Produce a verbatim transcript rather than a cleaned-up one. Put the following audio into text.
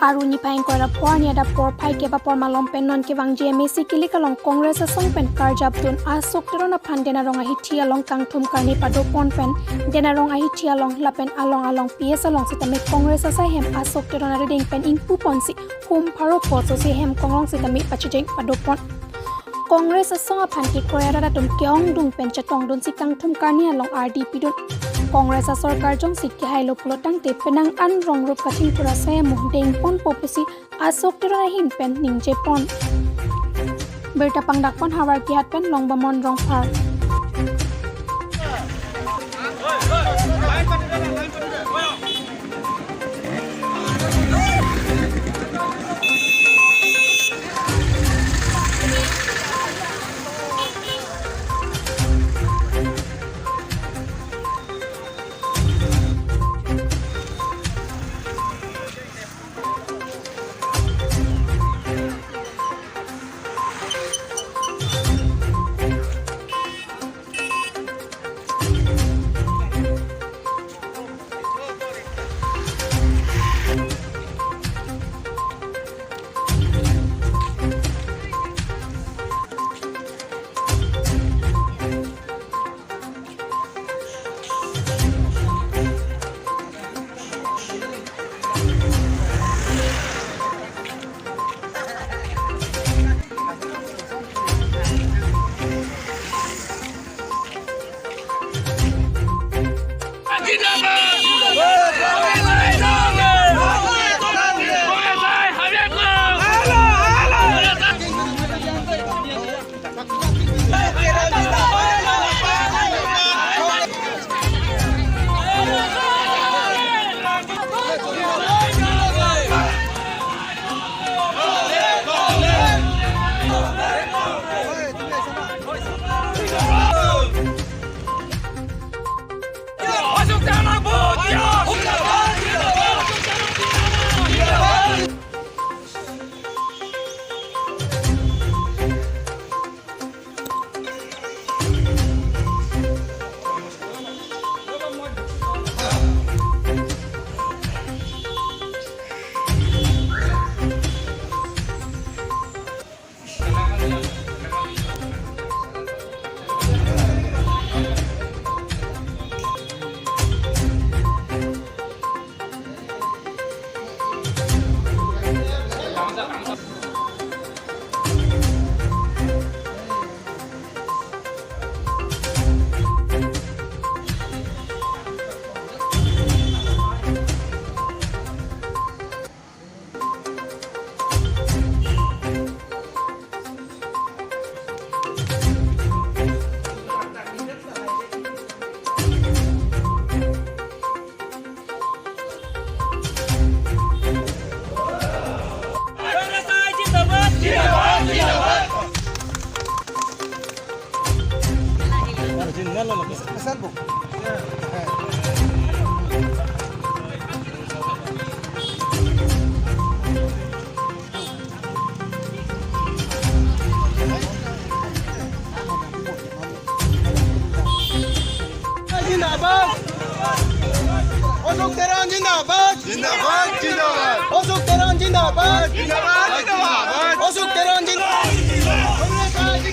Arni phai ingkoi ra pho arni adap porphai kep apor malom pen non kevangji M A C kilik along Congress asong pen karjapdun Ashok Teron aphan Den Arong ahithi along kangthum karni padopon pen Den Arong ahithi along lapen along along P S along sitame Congress asai hem Ashok Teron arideng pen ingpuponsi hum pharo poso si hem konglong sitame pachijeng padopon. Congress asong aphan kekroi arat atum ke-ongdung pen chetongdunsi kangthum karni along ardi pidun. Congress asorkar jongsi kehailo pulo tangte penang an rong rup kachingthur asai amo dengponpo pusi Ashok Teron ahin pen ningjepon. Birta pangdakpon Howraghat pen Longbamon Rongphar. Zindabad! Ashok Teron zindabad! Zindabad, zindabad! Ashok Teron zindabad! Zindabad, zindabad! Ashok Teron zindabad!